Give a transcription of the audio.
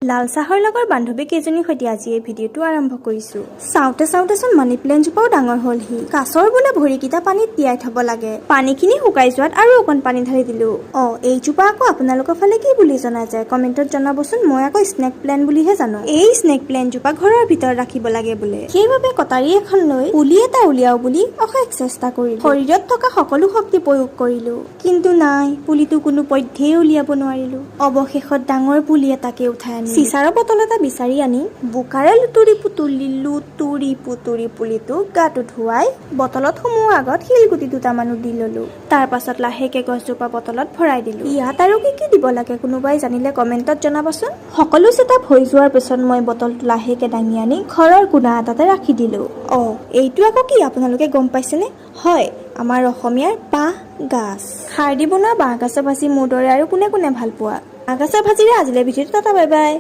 লাল চাহৰ লগৰ বান্ধৱী কেইজনীৰ সৈতে আজি এই ভিডিঅ'টো আৰম্ভ কৰিছো। চাওঁতে চাওঁতেচোন মানি প্লেণ্টজোপাও ডাঙৰ হ'লহি। কাছৰ বোলে ভৰিকেইটা পানীত তিয়াই থ'ব লাগে। পানীখিনি শুকাই যোৱাত আৰু অকণ পানী ঢালি দিলো। অ, এইজোপা আকৌ আপোনালোকৰ ফালে কি বুলি জনা যায়, কমেণ্টত জনাবচোন। মই আকৌ স্নেক প্লেণ্ট বুলিহে জানো। এই স্নেক প্লেণ্টজোপা ঘৰৰ ভিতৰত ৰাখিব লাগে বোলে। সেইবাবে কটাৰী এখন লৈ পুলি এটা উলিয়াও বুলি অশেষ চেষ্টা কৰিলো। শৰীৰত থকা সকলো শক্তি প্ৰয়োগ কৰিলো, কিন্তু নাই, পুলিটো কোনো পধ্যেই উলিয়াব নোৱাৰিলো। অৱশেষত ডাঙৰ পুলি এটাকে উঠাই আনি চিচাৰৰ বটল এটা বিচাৰি আনি বোকাৰে লুতুৰি পুতুলি লুতুৰি পুতুৰি পুলিটো গাটো ধুৱাই বটলত সোমোৱাৰ আগত শিলগুটি দুটামানো দি ললো। তাৰ পাছত লাহেকে গছজোপা বটলত ভৰাই দিলো। ইয়াত আৰু কি কি দিব লাগে, কোনোবাই জানিলে কমেণ্টত জনাবচোন। সকলো ছেটআপ হৈ যোৱাৰ পিছত মই বটলটো লাহেকে দাঙি আনি ঘৰৰ কোণা এটাতে ৰাখি দিলো। অ, এইটো আকৌ কি, আপোনালোকে গম পাইছেনে? হয়, আমাৰ অসমীয়াৰ বাঁহ গাজ। খাৰ দি বনোৱা বাঁহ গাজৰ ভাজি মোৰ দৰে আৰু কোনে কোনে ভাল পোৱা? বাঁহ গাজৰ ভাজিৰে আজিলৈ ভিডিঅ'টো। Tata, bye bye.